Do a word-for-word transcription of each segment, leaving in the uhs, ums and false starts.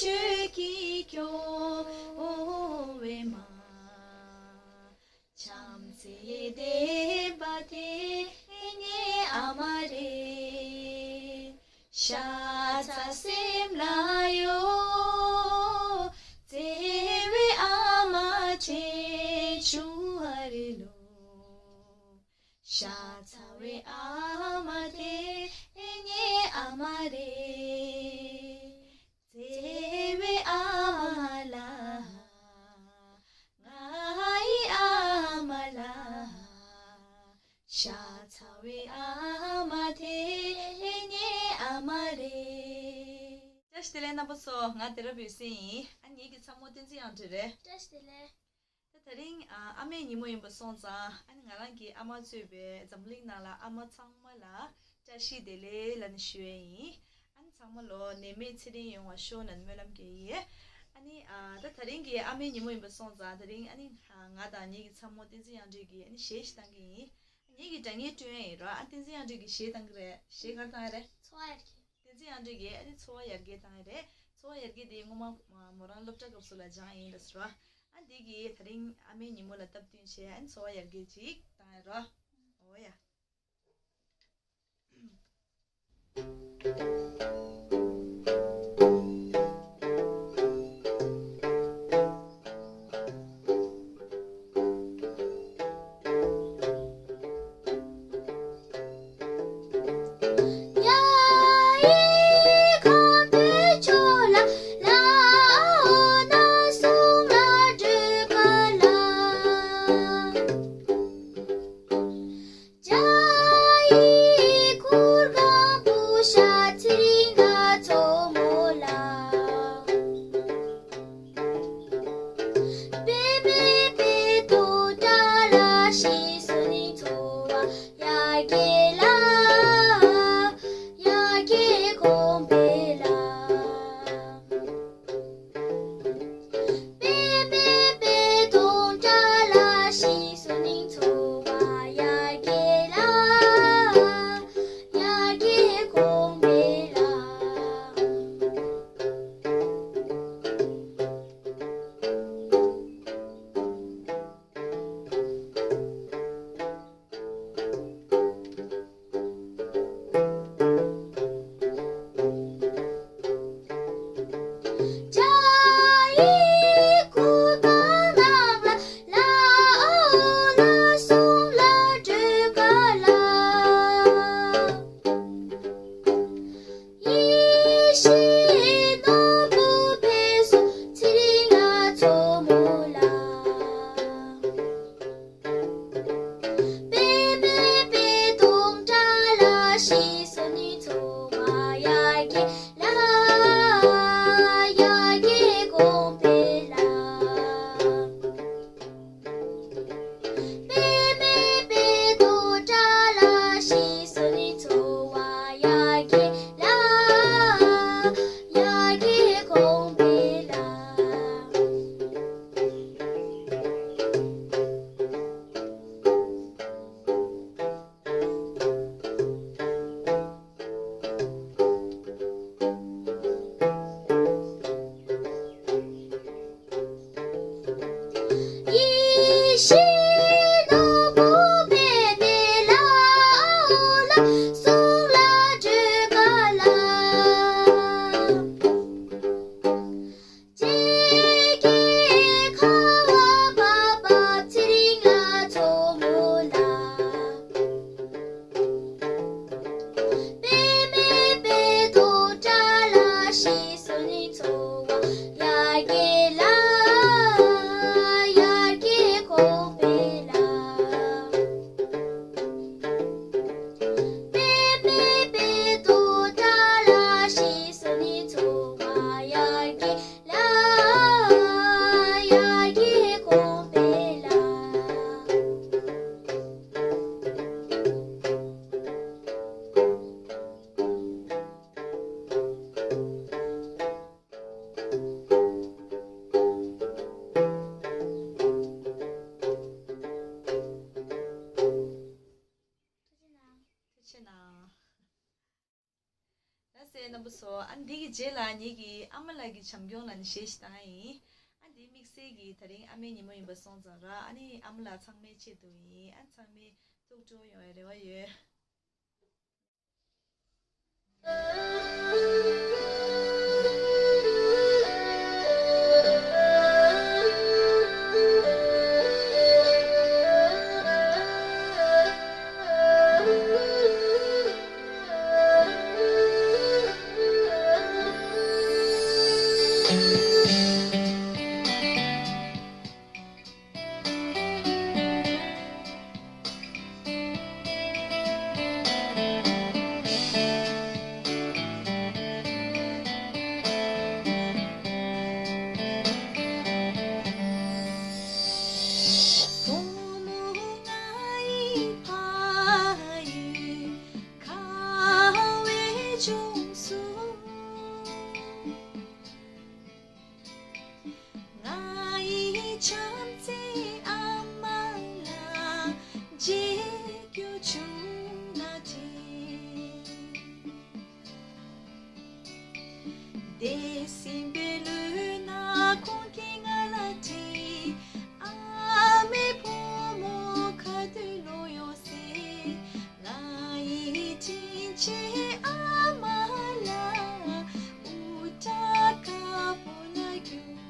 ཆོས་ཀྱི་སྐྱོ་བའི་མ། བྱམས་བརྩེ་ལྡན་པ་དེ་ངའི་ཨ་མ་རེད། ཤ་ཚ་སེམས་ལ་གཡོ། བརྩེ་བའི་ཨ་མ་ཆེ་ཆུང་ཨ་རེ་ལོ། ཤ་ཚ་བའི་ཨ་མ་དེ་ངའི་ཨ་མ་རེད། བརྩེ་བའི་ཨ་མ་ལགས། ང་ཡི་ཨ་མ་ལགས། ཤ་ཚ་བའི་ཨ་མ་དེ་ངའི་ཨ་མ་རེད། བཀྲ་ཤིས་བདེ་ལེགས་རྣམ་པ་ཚོ། ང་དེ་རབ་ཡོད་སྲིད་ཡིན། ཨ་ངེད་ཀྱི་ཚ་མོ་བསྟན་འཛིན་དབྱངས་སྒྲོན་རེད། བཀྲ་ཤིས་བདེ་ལེགས། ད་དེ་རིང་ཨ་ཨ་མའི་ཉིན་མོ་ཡིན་པ་སོང་ཙང་། ཨ་ནི་ང་རང་གི་ཨ་མ་གཙོས་པའི་འཛམ་གླིང་ནང་ལ་ཨ་མ་ཚང་མ་ལ་བཀྲ་ཤིས་བདེ་ལེགས་ལབ་ནས་ཞུ་ཡས་ཡིན། ཨ་ནི་ཚང་མ་ལོ་ནད་མེད་ཚེ་རིང་ཡོང་བ་ཤོག་ལབ་ནས་སྨོན་ལམ་རྒྱག་གི་ཡིན། ཨ་ནི་ཨ་ད་དེ་རིང་གི་ཨ་མའི་ཉིན་མོ་ཡིན་པ་སོང་ཙང་། དེ་རིང་ཨ་ནི་ང་དང་ངེད་ཀྱི་ཚ་མོ་བསྟན་འཛིན་དབྱངས་སྒྲོན་གྱིས་ཨ་ནི་གཞས་ཤིག་བཏང་གི་ཡིན། ངེད་ཀྱིས་སྒྲ་སྙན་སྤྲོད་ཡས་ཡིན་རོ། ཨ་བསྟན་འཛིན་དབྱངས་སྒྲོན་གྱིས་གཞས་བཏང་གི་རེད། གཞས་ག་རེ་བཏང་ཡ་རེད། འཚོ་བ་ཡར་རྒྱས། བསྟན་འཛིན་དབྱངས་སྒྲོན་གྱིས་ཨ་ནི་འཚོ་བ་ཡར་རྒྱས་བཏང་ཡ་རེད། འཚོ་བ་ཡར་རྒྱས་དེ་སྔོན་མ་མོ་རང་སློབ་གྲྭ་སྐབས་སུ་ལ་སྦྱངས་ཡིན་ལབ་ཟེར་རོ། ཨ་འདི་གིས་དེ་རིང་ཨ་མའི་ཉིན་མོ་ལ་སྟབས་བསྟུན་བྱས། ཨ་ནི་འཚོ་བ་ཡར་རྒྱས་ཅིག་བཏང་ཡ་རོ། འོ་ཡ། ཐུགས་རྗེ་གནང་། ལགས་སེ་རྣམ་པ་ སོ། ཨ་འདི་གི་རྗེས་ལ་ངེད་ཀྱིས་ཨ་མ་ལགས་ཀྱི་བྱམས་སྐྱོང་ལ་ནི་གཞས་ཤིག་བཏང་ཡ་ཡིན། ཨ་འདི་དམིགས་བསལ་གྱིས་ད་རིང་ཨ་མའི་ཉིན་མོ་ཡིན་པ་སོང་ཙང་ར། ཨ་ནི་ཨ་མ་ལགས་ཚང་མའི་ཆེད་དུ་ཡིན། ཨ་ཚང་མས་ཐུགས་སྤྲོ་ཡོང་བའི་རེ་བ་ཡོད། ང་ཡི་བྱམས་བརྩེའི་ཨ་མ་ལགས་མཇལ་རྒྱུ་བྱུང་ན་དྲན། འདས་ཟིན་པའི་ལོའི་ནང་ཁོང་གིས་ང་ལ་དྲིས། ཨ་མའི་བུ་མོ་ག་དུས་ལོག་ཡོང་ཟེར། ང་ཡི་དྲིན་ཆེན་ཨ་མ་ལགས། ཨུ་ཏྲ་ཀ་པོ་ལ་རྒྱུགས།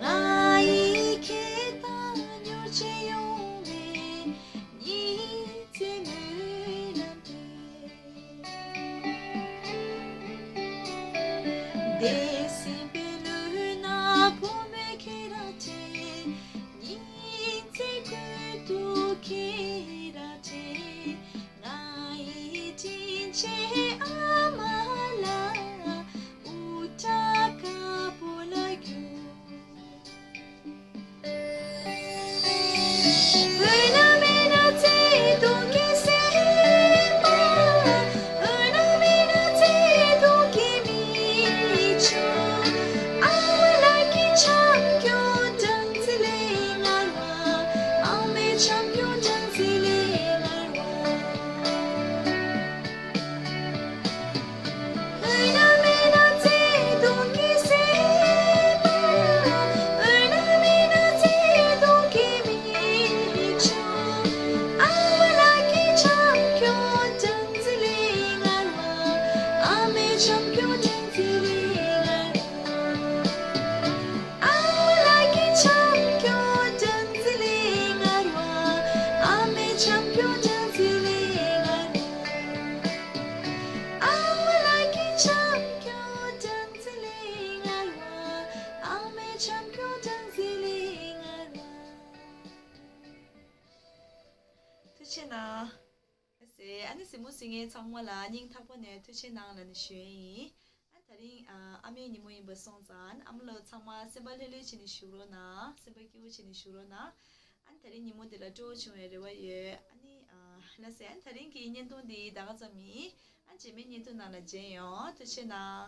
ང་ཡི་ཁྱེད་དང་མྱུར་བྱེད་ཡོང་བའི་ཉིན་མཚན་སྨོན་ལམ་སྤྲད། འདས་ཟིན་པའི་ལོའི་ནང་བུ་མོས་ཁྱེད་རང་དྲན། ཉིན་མཚན་ཀུན་ཏུ་ཁྱེད་རང་དྲན། ང་ཡི་དྲིན་ཆེན་ཨ་མ་ལགས། ཨུ་ཏྲ་ཀ་པོ་ལ་རྒྱུགས། ཐུགས་རྗེ་གནང་། ཨ་ནི་གཟིགས་མོ་གཟིགས་མཁན་ཚང་མ་ལ་སྙིང་ཐག་པ་ནས་ཐུགས་རྗེ་གནང་ལབ་ནས་ཞུ་ཡས་ཡིན། ཨ་ད་རིང་ཨ་ཨ་མའི་ཉིན་མོ་ཡིན་པ་སོང་ཙང་ཨ་མ་ལོ་ཚང་མ་སེམས་པ་ལྷོད་ལྷོད་བྱས་ནས་བཞུགས་རོགས་གནང་། སེམས་པ་སྐྱིད་པོ་བྱས་ནས་བཞུགས་རོགས་གནང་། ཨ་ནི་དེ་རིང་ཉིན་མོ་འདི་ལ་སྤྲོ་བོ་བྱུང་བའི་རེ་བ་ཡོད། ཨ་ནི་ཨ་ལགས་སེ། ཨ་ནི་དེ་རིང་གི་བརྙན་ཐུང་འདི་ད་ག་ཙམ་ཡིན། ཨ་ནི་རྗེས་མའི་བརྙན་ཐུང་ནང་ལ་མཇལ་ཡོང་། ཐུགས་རྗེ་གནང་།